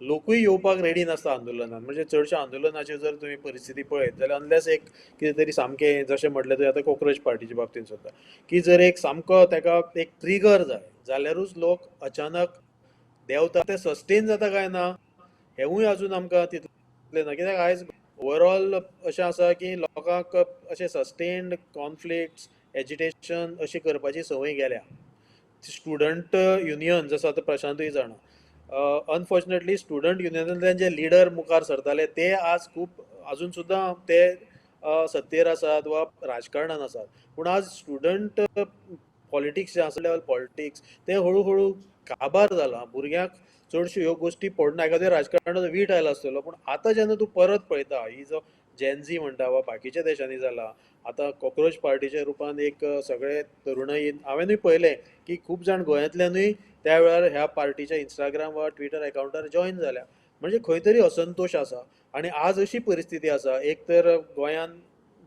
लोकूय येवपाक रेडी नासता आंदोलनान. म्हणजे चडश्या आंदोलनाची जर तुमी परिस्थिती पळयत जाल्यार अनलेस एक कितें तरी सामकें, जशें म्हटलें तुवें आतां कॉक्रोच पार्टीच्या बाबतींत सुद्दां, की जर एक सामको ताका एक ट्रिगर जाय जाल्यारूच लोक अचानक देंवता. ते सस्टेन जाता काय ना हेंवूय अजून आमकां तितलें ना, कित्याक आयज ओवरऑल अशें आसा की लोकांक अशें सस्टेन्ड कॉन्फ्लिक्ट्स, एजिटेशन अशी करपाची संवय गेल्या. स्टुडंट युनियन जसो आतां प्रशांतूय जाणा, अनफॉर्चुनेटली स्टुडंट युनियनांतल्यान जे लिडर मुखार सरताले ते आज खूब अजून सुद्दां ते सत्तेर आसात वा राजकारणान आसात. पूण आज स्टुडंट पॉलिटिक्स जे आसा, लेवल पॉलिटिक्स, ते हळू हळू काबार जालां. भुरग्यांक चडश्यो ह्यो गोश्टी पडना. एखाद्या राजकारणाचो वीट आयला आसतलो, पूण आतां जेन्ना तूं परत पळयता, ही जो जेनझी म्हणटा वा बाकीच्या देशांनी जाला, आतां कॉक्रोच पार्टीच्या रुपान एक सगळे तरुणाई, हांवेंनूय पळयलें की खूब जाण गोंयांतल्यानूय त्या वेळार ह्या पार्टीच्या इंस्टाग्राम वा ट्विटर अकावंटार जॉयन जाल्या. म्हणजे खंय तरी असंतोश आसा आनी आज अशी परिस्थिती आसा. एक तर गोंयान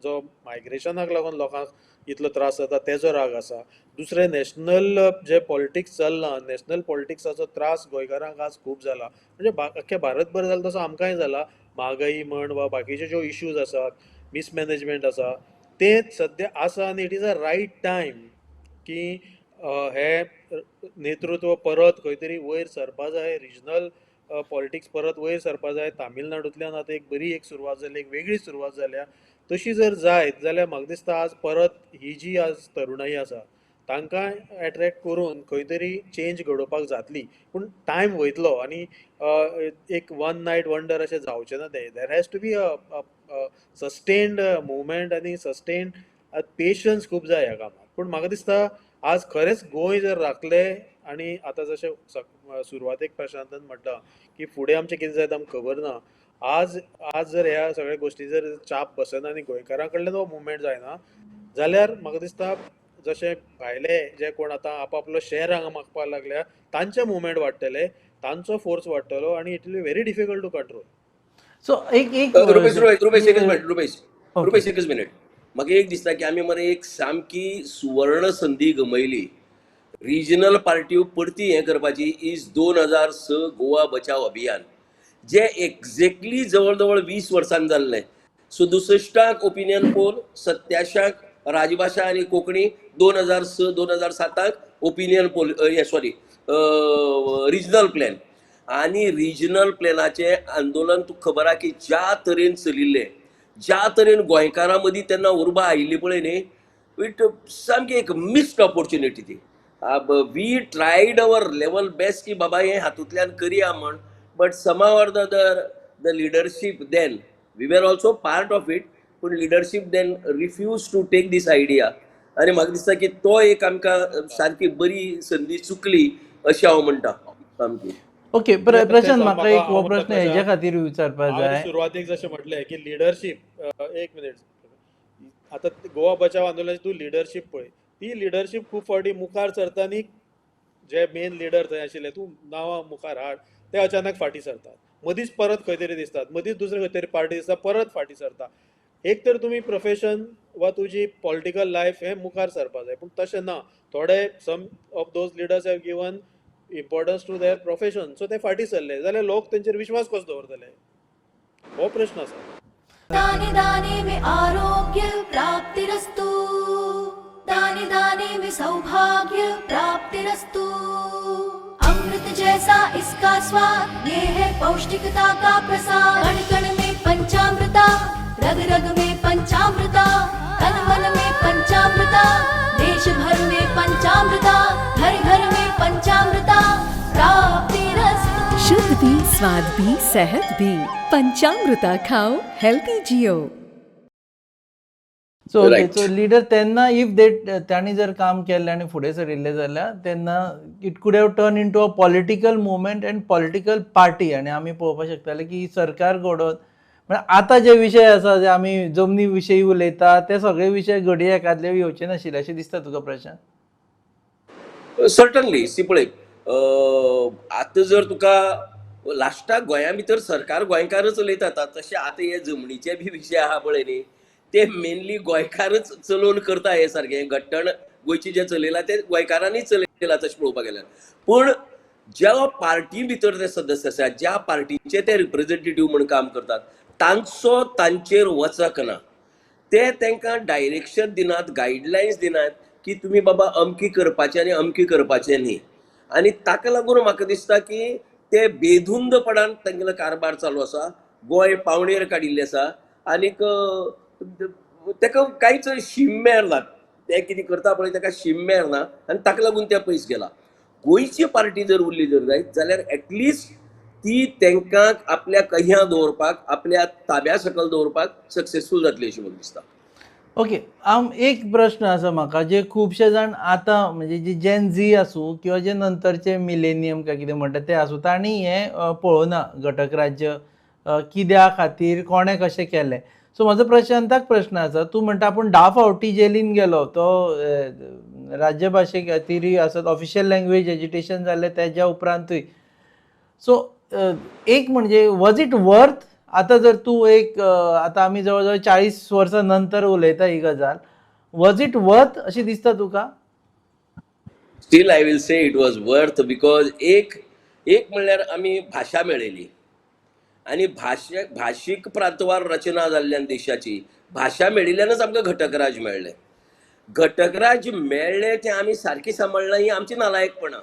जो मायग्रेशनाक लागून लोकांक इतलो त्रास जाता तेजो राग आसा, दुसरें नॅशनल जे पॉलिटिक्स चल्लां, नॅशनल पॉलिटिक्साचो त्रास गोंयकारांक आज खूब जाला. म्हणजे अख्ख्या भारतभर जाला तसो आमकांय जाला. म्हागाई म्हण वा बाकीचे ज्यो इश्यूज आसात, मिसमॅनेजमेंट आसा, ते सद्या आसा. आनी it is a right time की हे नेतृत्व परत खंय तरी वयर सरपा जाय, रिजनल पॉलिटिक्स परत वयर सरपा जाय. तामिळनाडूंतल्यान आतां एक बरी एक सुरवात जाली, एक वेगळी सुरवात जाल्या. तशी जर जायत जाल्यार म्हाका दिसता आज परत ही जी आज तरुणाई आसा तांकां एट्रेक्ट करून खंय तरी चेंज घडोवपाक जातली. पूण टायम वयतलो आनी एक वन नायट वंडर अशें जावचें ना तें. There has to be a sustained movement आनी सस्टेन्ड पेशन्स खूब जाय ह्या कामाक. पूण म्हाका दिसता आज खरेंच गोंय जर राखलें, आनी आतां जशें सुरवातेक प्रशांतान म्हटलां की फुडें आमचें कितें जायत आमकां खबर ना. आज आज जर ह्या सगळ्या गोश्टी जर चाप बसना आनी गोंयकारां कडल्यान हो मुवमेंट जायना जाल्यार म्हाका दिसता जशें भायले जे कोण आतां आपआपलो शेअर हांगा मागपाक लागल्या तांचे मुवमेंट वाडटले, तांचो फोर्स वाडटलो आनी it will be very difficult to control. So एक एक रुपेश, रुपेश, एकच मिनिट रुपेश. Okay. Rupesh, एकच मिनिट. म्हाका एक दिसता की आमी मरे एक सामकी सुवर्ण संदी गमयली रिजनल पार्ट्यो परती हें करपाची, is 2006 Goa बचाव अभियान, जे एक्झॅक्टली जवळ जवळ 20 वर्सांनी जाल्लें. 67 ओपिनियन पोल, 87 राजभाशा आनी Konkani, 2006, 2007 opinion poll, sorry, regional plan. आनी रिजनल प्लॅनाचें आंदोलन तुका खबर आहा की ज्या तरेन चलिल्लें, ज्या तरेन गोंयकारां मदीं तेन्ना उर्बा आयिल्ली पळय न्ही, it सामकी एक मिस्ड ऑपॉर्च्युनिटी ती. We tried our level best की बाबा हें हातूंतल्यान करया म्हण, but somehow or the other the leadership then, we were also part of it, पूण leadership then refuse to take this idea. आनी म्हाका दिसता की तो एक आमकां सारकी बरी संदी चुकली अशें हांव म्हणटा सामकी. ओके, प्रशांत, म्हाका एक हो प्रश्न हेज्या खातीर विचारपाक हांवें जाय. सुरवातेक जशें म्हटलें की लिडरशीप, एक मिनिट, आतां गोवा बचाव आंदोलनाची तूं लिडरशीप पळय, ती लिडरशीप खूब फावटी मुखार सरता आनी जे मेन लिडर थंय आशिल्ले, तूं नांवां मुखार हाड, ते अचानक फाटीं सरतात, मदींच परत खंय तरी दिसतात, मदींच दुसरे खंय तरी पार्टी दिसता, परत फाटीं सरता. एक तर तुमी प्रोफेशन वा तुजी पॉलिटिकल लायफ हें मुखार सरपा जाय, पूण तशें ना. थोडे some of those leaders have given importance to their profession, so ते फाटीं सरले जाल्यार लोक तेंचेर विश्वास कसो दवरतले, हो प्रश्न आसा. दाने दाने में आरोग्य प्राप्तिरस्तु, दाने दाने में सौभाग्य प्राप्तिरस्तु. अमृत जैसा इसका स्वाद, ये है पौष्टिकता का प्रसाद. कण कण में पंचामृता, रग रग में पंचामृता, तन मन में पंचामृता, देश भर में पंचामृता, घर घर में पंचामृता प्राप्तिरस्तु. शुद्ध भी, स्वाद भी, सेहत भी. पंचामृता खाओ, healthy Jio. So so okay, Right. So leader तेन्ना if they तांणी जर काम केल्लें आनी फुडें सरिल्ले जाल्यार तेन्ना it could have turn into a political movement and political party आनी आमी पळोवपाक शकताले की सरकार घडोवन, म्हळ्यार आतां जे विशय आसा, जे आमी जमनी विशयी उलयता, ते सगळे विशय घडये एकादले येवचे नाशिल्ले अशें दिसता तुका, प्रशांत? सर्टनली. सी, पळय, आतां जर तुका लास्टाक गोंया भितर सरकार गोंयकारच चलयतात. तशें आतां हे जमनीचे बी विशय आहा पळय न्ही, ते मेनली गोंयकारच चलोवन करता. हे सारकें घट्टण गोंयचें जें चलयलां तें गोंयकारांनीच चलयलां तशें पळोवपाक गेल्यार. पूण ज्या पार्टी भितर ते सदस्य आसा, ज्या पार्टीचे ते रिप्रेझेंटेटीव म्हूण काम करतात, तांचो तांचेर वचक ना. ते तांकां डायरेक्शन दिनात, गायडलायन्स दिनात की तुमी बाबा अमकी करपाचें आनी अमकी करपाचें न्ही. आनी ताका लागून म्हाका दिसता की ते बेधुंदपणान तांगेलो कारभार चालू आसा. गोंय पावणेर काडिल्लें आसा आनीक ताका कांयच शीम मेर ना. ते कितें करता पळय, ताका शीम मेर ना आनी ताका लागून ते पयस गेला. गोंयची पार्टी जर उरली जर जायत जाल्यार एटलिस्ट ती तांकां आपल्या कह्यां दवरपाक, आपल्या ताब्या सकयल दवरपाक सक्सेसफूल जातली अशें म्हाका दिसता. ओके, आम एक प्रश्न आसा म्हाका, जे खुबशे जाण आतां, म्हणजे जे जेन झी आसूं किंवा जे नंतरचे मिलेनियम काय कितें म्हणटा ते आसूं, तांणी हें पळोवना घटक राज्य कित्या खातीर, कोणें कशें केलें. सो म्हजो प्रशांताक प्रश्न आसा. तूं म्हणटा आपूण 10 फावटी जेलीन गेलो, तो राज्यभाशे खातीरूय आसत, ऑफिशियल लँग्वेज एजिटेशन जालें तेज्या उपरांतूय. सो एक म्हणजे वॉज it worth? आतां जर तूं एक आतां आमी जवळ जवळ 40 वर्सां नंतर उलयता ही गजाल, वॉज it worth अशें दिसता तुका? Still I will say it was worth, because एक एक म्हणल्यार आमी भाशा मेळयली आनी भाशे भाशीक प्रांतवार रचना जाल्ल्यान, देशाची भाशा मेळिल्ल्यानच आमकां घटक राज्य मेळ्ळें. घटक राज्य मेळ्ळें तें आमी सारकें सांबाळना ही आमची नालायकपणां.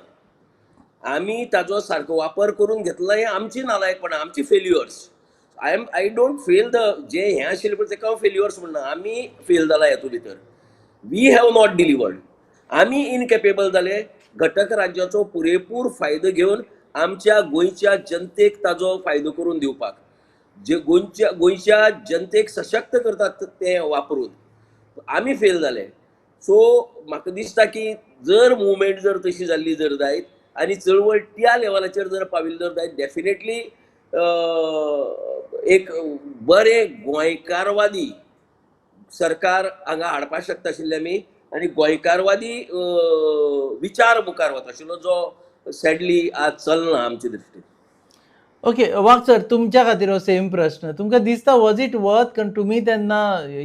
आमी ताजो सारको वापर करून घेतला हें आमची नालायकपणां, आमची failures. I don't fail the जे हें आशिल्लें पळय तेका हांव फेल्युअर्स म्हणना. आमी फेल जाला हेतून भितर. We have not delivered. आमी इनकेपेबल जाले घटक राज्याचो पुरेपूर फायदो घेवन आमच्या गोंयच्या जनतेक ताजो फायदो करून दिवपाक, जे गोंयच्या जनतेक सशक्त करतात ते वापरून आमी फेल जाले. सो म्हाका दिसता की जर मुवमेंट जर तशी जाल्ली जर जायत आनी चळवळ त्या लेवलाचेर जर पाविल्ली जर जायत, डेफिनेटली एक बरें गोंयकारवादी सरकार हांगा हाडपाक शकता आशिल्ले आमी आनी गोंयकारवादी विचार मुखार वता आशिल्लो, जो सॅडली आज चलना आमचे दृश्टीन. ओके, वाघ सर, तुमच्या खातीर हो सेम प्रश्न. तुमकां दिसता वॉज it worth? कारण तुमी तेन्ना,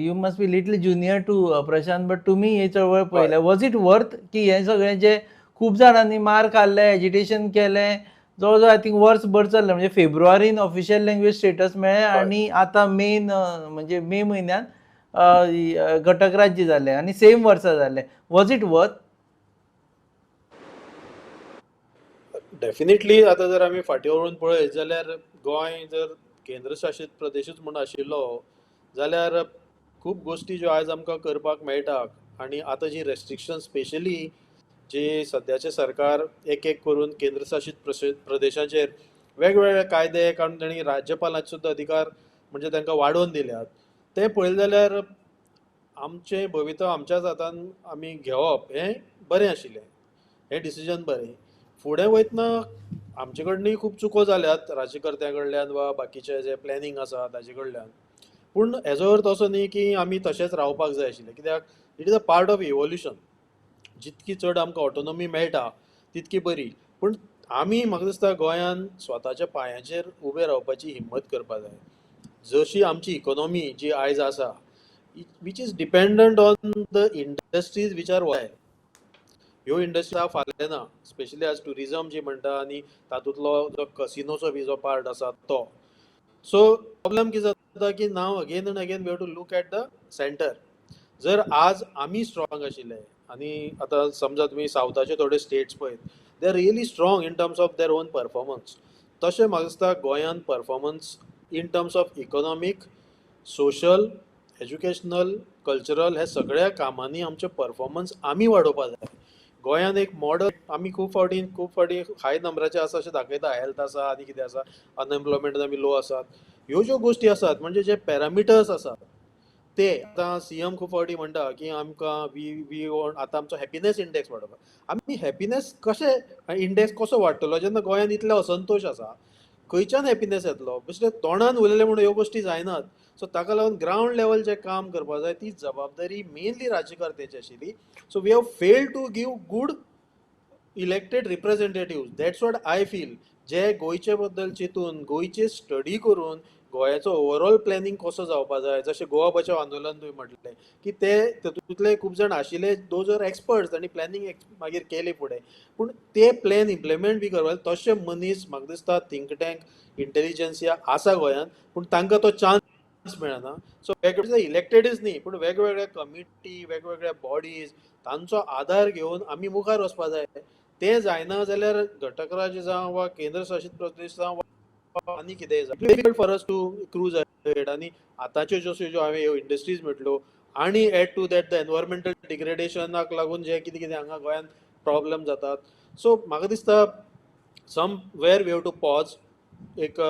you must be little junior to Prashant, but तुमी ही चळवळ पळयल्या. वॉज it worth की हें सगळें जे खूब जाणांनी मार खाल्ले, एजिटेशन केलें, जवळ जवळ I think वर्सभर चल्लें, म्हणजे फेब्रुवारीन ऑफिशियल लँग्वेज स्टेटस मेळ्ळें आनी आतां मेन, म्हणजे मे म्हयन्यान घटक राज्य जालें आनी सेम वर्सा जालें. Was it worth? Definitely. आतां जर आमी फाटीं वळून पळयत जाल्यार गोंय जर केंद्रशासीत प्रदेशूच म्हूण आशिल्लो जाल्यार खूब गोश्टी ज्यो आयज आमकां करपाक मेळटा आनी आतां जी रेस्ट्रिक्शन, स्पेशली जी सद्याचें सरकार एक एक करून केंद्रशासीत प्रदेशाचेर वेगवेगळे कायदे काडून तांणी राज्यपालाचे सुद्दां अधिकार म्हणजे तांकां वाडोवन दिल्यात, तें पळयलें जाल्यार आमचें भवितव्य आमच्याच हातान आमी घेवप हें बरें आशिल्लें, हें डिसिजन बरें. फुडें वयतना आमचे कडनूय खूब चुको जाल्यात, राज्यकर्त्यां कडल्यान वा बाकीचे जे प्लॅनिंग आसा ताजे कडल्यान. पूण हेजो अर्थ असो न्ही की आमी तशेंच रावपाक जाय आशिल्लें, कित्याक it is a part of evolution. जितकी चड आमकां ऑटोनॉमी मेळटा तितकी बरी. पूण आमी, म्हाका दिसता, गोंयान स्वताच्या पांयाचेर उबें रावपाची हिम्मत करपा जाय. जशी आमची इकॉनॉमी जी आयज आसा, which is dependent on the industries which are Y, ह्यो इंडस्ट्री फाल्यां ना. स्पेशली आज ट्युरिजम जी म्हणटा आनी तातूंतलो जो कसिनोचो बी जो पार्ट आसा तो. सो प्रॉब्लम कितें जाता की now again and again we have to look at the center. जर आज आमी स्ट्रॉंग आशिल्ले आनी आतां समजा तुमी सावथाचे थोडे स्टेट्स पळयत, they are really strong in terms of their own performance. तशें म्हाका दिसता गोंयान performance in terms of economic, social, educational, cultural हे सगळ्या कामांनी आमचें परफॉर्मन्स आमी वाडोवपा जाय. गोंयान एक मॉडल आमी खूब फावटी हाय नंबराचे आसा अशें दाखयता, हेल्थ आसा आनी कितें आसा, अनएम्प्लॉयमेंट आमी लो आसात, ह्यो ज्यो गोश्टी आसात, म्हणजे जे पॅरामिटर्स आसात ते आतां सीएम खूब फावटी म्हणटा की आमकां we we want आतां आमचो हॅपिनेस इंडेक्स वाडोवपाक. आमी हॅपिनेस कशें इंडेक्स कसो वाडटलो जेन्ना गोंयांत इतलो असंतोश आसा? खंयच्यान हॅपिनेस येतलो? बेश्टे तोंडान उलयलें म्हणून ह्यो गोश्टी जायनात. सो ताका लागून ग्रावंड लेवल जें काम करपा जाय ती जबाबदारी मेनली राज्यकर्त्याची आशिल्ली. So we have failed to give good elected representative, that's what I feel. जे गोंयचे बद्दल चिंतून, गोंयचे स्टडी करून, गोंयाचो ओवरऑल प्लॅनिंग कसो जावपा जाय, जशें गोवा बचाव आंदोलन तुवें म्हटलें की ते तातूंतले खूब जाण आशिल्ले, those are experts, तांणी प्लॅनिंग मागीर केलें फुडें, पूण ते प्लॅन इम्प्लिमेंट बी करपाक तशे मनीस म्हाका दिसता थिंक टँक इंटेलिजन्सिया आसा गोंयांत, पूण तांकां तो चान्स मेळना. सो वेगवेगळे इलेक्टेडच न्ही, पूण वेगवेगळ्या कमिटी, वेगवेगळ्या बॉडीज, तांचो आदार घेवन आमी मुखार वचपा जाय. तें जायना जाल्यार घटक राज्य जावं वा केंद्र शासीत प्रदेश जावं वा आनी कितेंय जावं, difficult for us to cruise ahead. आनी आतांच्यो जश्यो ज्यो हांवें ह्यो इंडस्ट्रीज म्हटल्यो आनी add to that the environmental डिग्रेडेशनाक लागून जे कितें कितें हांगा गोंयांत प्रॉब्लम जातात, सो म्हाका दिसता somewhere we have to pause. एक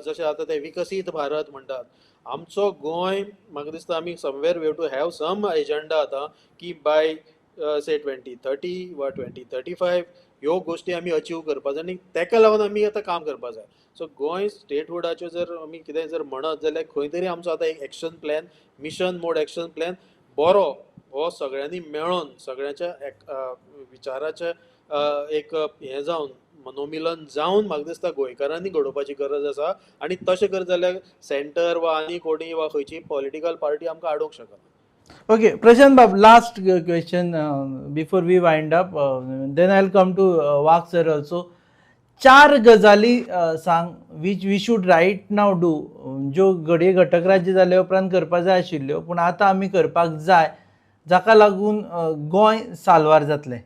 जशें आतां ते विकसीत भारत म्हणटात, आमचो गोंय म्हाका दिसता आमी somewhere we have to have some agenda आतां की बाय से 2030 वा 2035 ह्यो गोश्टी आमी अचीव करपा जाय आनी तेका लागून आमी आतां काम करपा जाय. सो गोंय स्टेटहुडाच्यो जर आमी कितें जर म्हणत जाल्यार खंय तरी आमचो आतां एक action plan, mission mode action plan बरो हो सगळ्यांनी मेळोन, सगळ्यांच्या विचाराचे एक हें जावन, मनोमिलन जावन म्हाका दिसता गोंयकारांनी घडोवपाची गरज आसा. आनी तशें करत जाल्यार सेंटर वा आनी कोणी वा खंयची पॉलिटिकल पार्टी आमकां आडोवंक शकना. Okay, Prashant Bab, last question before we wind up. Then I'll come to Wagh sir also. चार गजाली सांग which we should right now do, ज्यो घडये घटक राज्य जाले उपरांत करपा जाय आशिल्ल्यो, पूण आतां आमी करपाक जाय, जाका लागून गोंय साल्वार जातलें.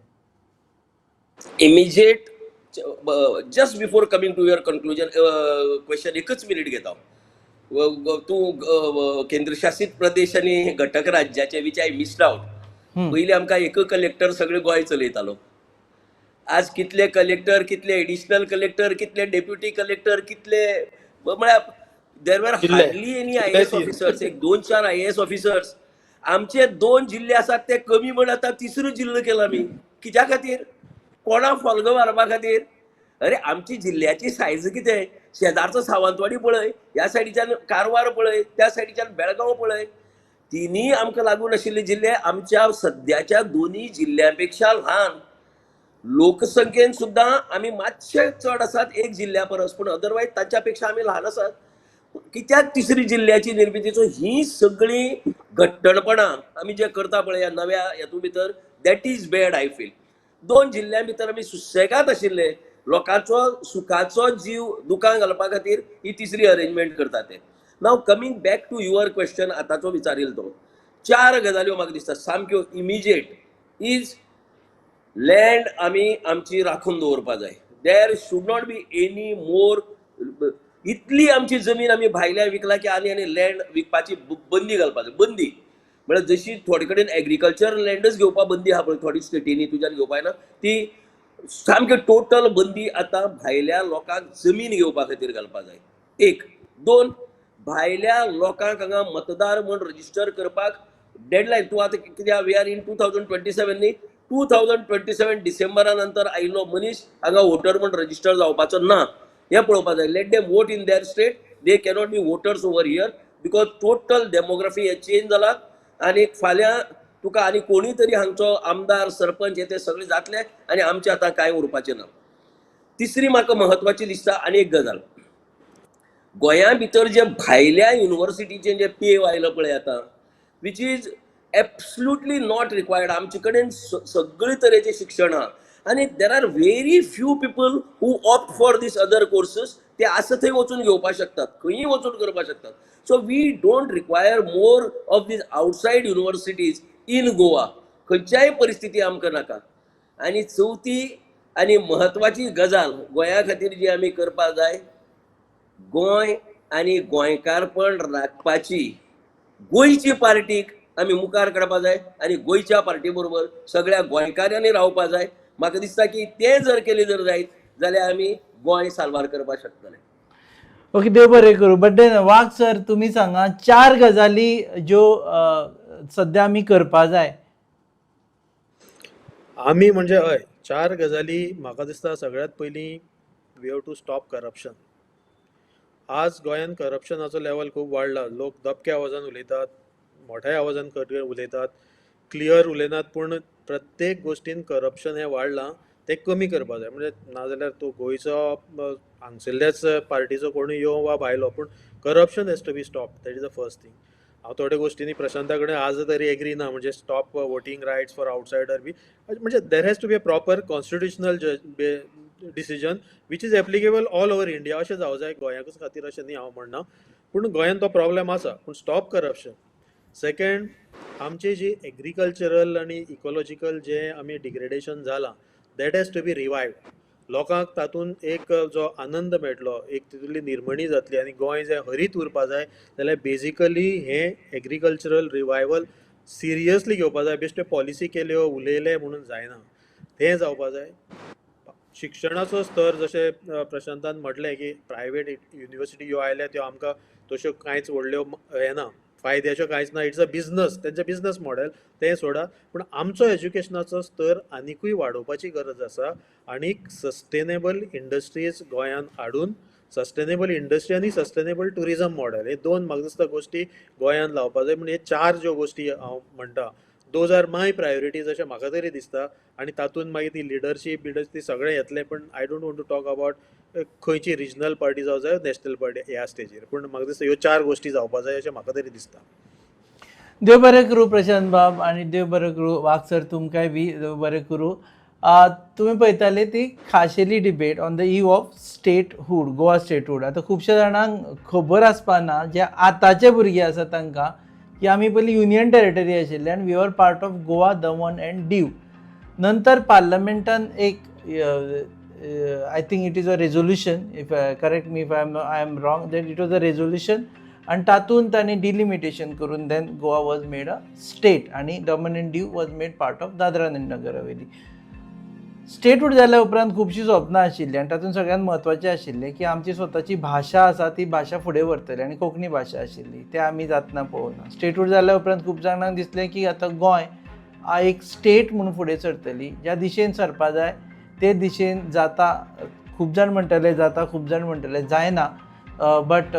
Immediate, just before coming to your conclusion question, एकच मिनिट घेता हांव. तूं केंद्रशासीत प्रदेश आनी घटक राज्याचे, which I missed out. पयलीं आमकां एक कलेक्टर सगळे गोंय चलयतालो. आज कितले कलेक्टर, कितले एडिशनल कलेक्टर, कितले डेप्युटी कलेक्टर, कितले, म्हळ्यार there were जिल्ले. हार्डली एनी आयएएस जिल्ले. ऑफिसर्स, एक दोन चार आयएएस ऑफिसर्स. आमचे दोन जिल्ले आसात ते कमी म्हण आतां तिसरो जिल्लो केला आमी. कित्या खातीर? कोणा फोल्गां मारपा खातीर? अरे, आमची जिल्ल्याची सायज कितें? शेजारचो सावंतवाडी पळय, ह्या सायडीच्यान कारवार पळय, त्या सायडीच्यान बेळगांव पळय, तिनूय आमकां लागून आशिल्ले जिल्ले आमच्या सद्याच्या दोनूय जिल्ल्या पेक्षा ल्हान. लोकसंख्येन सुद्दां आमी मातशे चड आसात एक जिल्ल्या परस, पूण अदरवायज ताच्या पेक्षा आमी ल्हान आसात. कित्याक तिसरी जिल्ल्याची निर्मिती? सो ही सगळीं घट्टणपणां आमी जे करता पळय ह्या नव्या हेतू भितर, that is bad, I feel. दोन जिल्ल्या भितर आमी सुसेगाद आशिल्ले. लोकांचो सुखाचो जीव दुकान घालपा खातीर ही तिसरी अरेंजमेंट करता ते. Now coming back to your question, आतांचो विचारील तो, चार गजाल्यो म्हाका दिसता सामक्यो इमिजिएट is land आमी आमची राखून दवरपा जाय. There should not be any more. इतली आमची जमीन आमी भायल्या विकला की आनी आनी लँड विकपाची बंदी घालपा जाय. बंदी म्हळ्यार जशी थोडे कडेन एग्रीकल्चर लँडच घेवपा बंदी आहा पळय, थोडी स्टेटींनी तुज्यान घेवपा येना, ती सामकी टोटल बंदी आतां भायल्या लोकांक जमीन घेवपा खातीर घालपा जाय. एक. दोन, भायल्या लोकांक हांगा मतदार म्हूण रजिस्टर करपाक डेडलायन. तूं आतां कित्याक, we are in 2027 न्ही? 2027 डिसेंबरा नंतर आयिल्लो मनीस हांगा वोटर म्हूण रजिस्टर जावपाचो ना हें पळोवपा जाय. Let them vote in there state. They cannot be voters over here because total demography hey change जाला आनी फाल्यां तुका आनी कोणूय तरी हांगचो आमदार, सरपंच हे ते सगळे जातले आनी आमचे आतां कांय उरपाचें ना. तिसरी म्हाका म्हत्वाची दिसता आनी एक गजाल, गोंया भितर जे भायल्या युनिवर्सिटीचे जे पेव आयलो पळय आतां, which is absolutely not required. आमचे कडेन सगळे तरेचें शिक्षण आहा आनी there are very few people who opt for this other courses. ते आसा थंय वचून घेवपाक शकतात, खंयूय वचून करपाक शकतात. So we don't require more of these outside universities in Goa. खंयच्याय परिस्थिती आमकां नाका. आनी चवथी आनी म्हत्वाची गजाल गोंया खातीर जी आमी करपाक जाय, गोंय आनी गोंयकारपण राखपाची गोंयची पार्टीक आमी मुखार काडपा जाय आनी गोंयच्या पार्टी बरोबर सगळ्या गोंयकारांनी रावपा जाय. म्हाका दिसता की तें जर केलें जर जायत जाल्यार आमी गोंय साल्वार करपाक शकतले. ओके, देव बरें करूं. बट then Wagh sir, तुमी सांगा चार गजाली ज्यो सद्या आमी करपा जाय. आमी म्हणजे हय, चार गजाली म्हाका दिसता. सगळ्यांत पयलीं, we have to stop corruption. आज गोंयांत करप्शनाचो लेवल खूब वाडला. लोक दबक्या आवाजान उलयतात, मोठ्या आवाजान उलयतात, क्लियर उलयनात, पूण प्रत्येक गोश्टीन करप्शन हें वाडलां. तें कमी करपा जाय. म्हणजे नाजाल्यार तूं गोंयचो, हांगसरल्याच पार्टीचो कोणूय येवं वा भायलो, पूण corruption has to be stop. That is the first thing. हांव थोड्या गोश्टींनी प्रशांता कडेन आज तरी एग्री ना, म्हणजे stop voting rights for outsider बी. म्हणजे there has to be a proper constitutional decision which is applicable all over India अशें जावं जाय. गोंयाकूच खातीर अशें न्ही हांव म्हणना, पूण गोंयान तो प्रॉब्लेम आसा. पूण स्टॉप करप्शन. सेकंड, आमची जी एग्रीकल्चरल आनी इकोलॉजिकल जे आमी डिग्रेडेशन जालां, that has to be revived. लोकांक तातूंत एक जो आनंद मेळटलो, एक तितूंतली निर्मणी जातली आनी गोंय जें हरीत उरपा जाय जाल्यार बेजिकली हें एग्रीकल्चरल रिवायवल सिरियसली घेवपा जाय. बेश्टे पॉलिसी केल्यो, उलयले म्हणून जायना, तें जावपा जाय. शिक्षणाचो स्तर, जशें प्रशांतान म्हटलें की प्रायवेट युनिवर्सिटी ह्यो आयल्या त्यो आमकां तश्यो कांयच व्हडल्यो हें ना, फायद्याच्यो कांयच ना. It's a business, तेंचें बिजनस मॉडेल, तें सोडा, पूण आमचो एज्युकेशनाचो स्तर आनिकूय वाडोवपाची गरज आसा आनी सस्टेनेबल इंडस्ट्रीज गोंयांत हाडून, सस्टेनेबल इंडस्ट्री आनी सस्टेनेबल ट्युरिजम मॉडेल हे दोन म्हाका दिसता गोश्टी गोंयांत लावपा जाय. म्हणजे चार ज्यो गोश्टी हांव म्हणटा, those are my priorities अशें म्हाका तरी दिसता. आनी तातूंत मागीर ती लिडरशीप बिडरशीप ती सगळें येतलें, पण I don't want to talk about खंयची रिजनल पार्टी जावं जाय, नॅशनल पार्टी ह्या स्टेजीर, पूण म्हाका दिसता ह्यो चार गोश्टी जावपा जाय अशें म्हाका तरी दिसता. देव बरें करूं प्रशांत बाब आनी देव बरें करूं वाघ सर, तुमकांय बी देव बरें करूं. तुमी पळयताले ती खाशेली debate on the eve of statehood, Goa statehood. आतां खुबश्या जाणांक खबर आसपा ना, जे आतांचे भुरगे आसा तांकां, की आमी पयलीं युनियन टेरिटरी आशिल्ले आनी we are part of Goa, Daman and Diu. नंतर पार्लमेंटान एक, I think it is a resolution, if correct me if I am wrong, that it was a resolution आनी तातूंत तांणी डिलिमिटेशन करून then Goa was made a state आनी Daman and Diu was made part of Dadra and Nagar Haveli. Statehood जाल्या उपरांत खुबशीं स्वप्नां आशिल्लीं आनी तातूंत सगळ्यांत म्हत्वाचें आशिल्लें की आमची स्वताची भाशा आसा, ती भाशा फुडें व्हरतली आनी कोंकणी भाशा आशिल्ली. तें आमी जातना पळोवना. स्टेटहूड जाल्या उपरांत खूब जाणांक दिसलें की आतां गोंय एक स्टेट म्हणून फुडें सरतली. ज्या दिशेन सरपा जाय ते दिशेन जाता, खूब जाण म्हणटले जाता, खूब जाण म्हणटले जायना, बट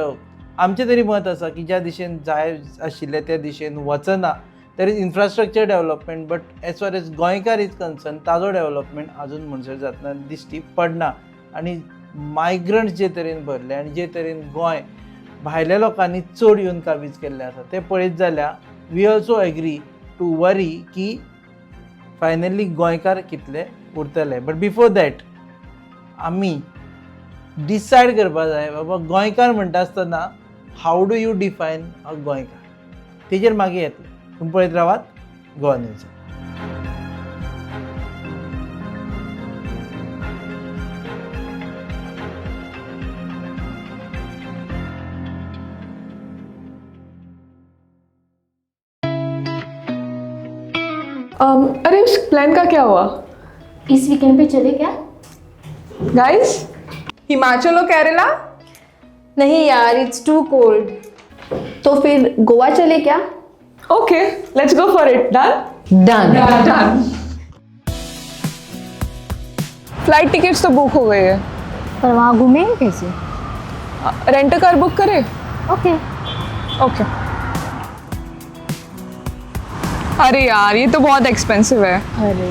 आमचें तरी मत आसा की ज्या दिशेन जाय आशिल्लें त्या दिशेन वचना. There is infrastructure development, but as far as गोंयकार is concern, ताजो डेवलपमेंट अजून म्हणसर जातना दिश्टी पडना. आनी मायग्रंट्स जे तरेन भरले आनी जे तरेन गोंय भायल्या लोकांनी चड येवन काबीज केल्लें आसा तें पळयत जाल्यार we also agree to worry की फायनली गोंयकार कितले उरतले. बट बिफोर that आमी डिसायड करपा जाय, बाबा गोंयकार म्हणटा आसतना how do you define a गोंयकार, तेजेर मागीर येतले. तुमी पळयत रावात गोवा न्यूज. अरे, उस प्लान का क्या हुआ? इस वीकेंड पे चले क्या? गाइस, हिमाचल और केरला? नहीं यार, it's too cold. तो फिर गोवा चले क्या? Okay, let's go for it. Done. Done. Done. Flight tickets तो बुक हो गई है. पर वहाँ घूमेंगे कैसे? रेंट कार बुक करे? ओके. ओके. अरे यार, ये तो बहुत एक्सपेंसिव है. अरे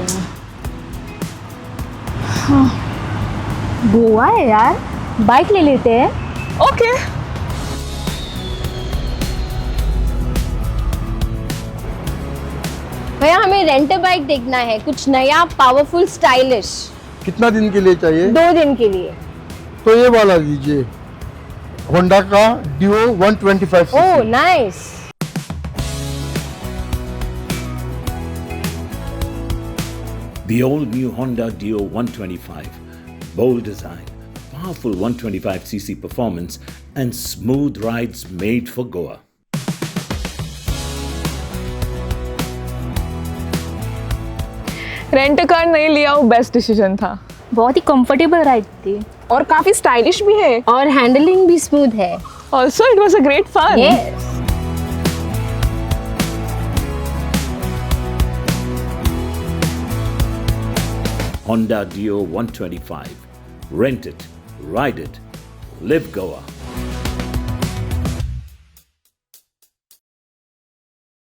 हाँ, गोवा है यार, बाइक ले लेते हैं. ओके. भैया, हमें रेंट बाइक देखना है, कुछ नया, पावरफुल, स्टाइलिश. कितना दिन के लिए चाहिए? 2 दिन के लिए. तो ये वाला लीजिए, होंडा का डिओ 125. ओह, nice. The all new Honda Dio 125. Bold design, powerful 125cc performance, and smooth rides made for Goa. Rent car नहीं लिया, वो बेस्ट डिसीजन था. बहुत ही कंफर्टेबल राइड थी. और काफी स्टाइलिश भी है। और हैंडलिंग भी स्मूथ है। Also it was a great fun. Yes. Honda Dio 125. Rent it, ride it, live Goa.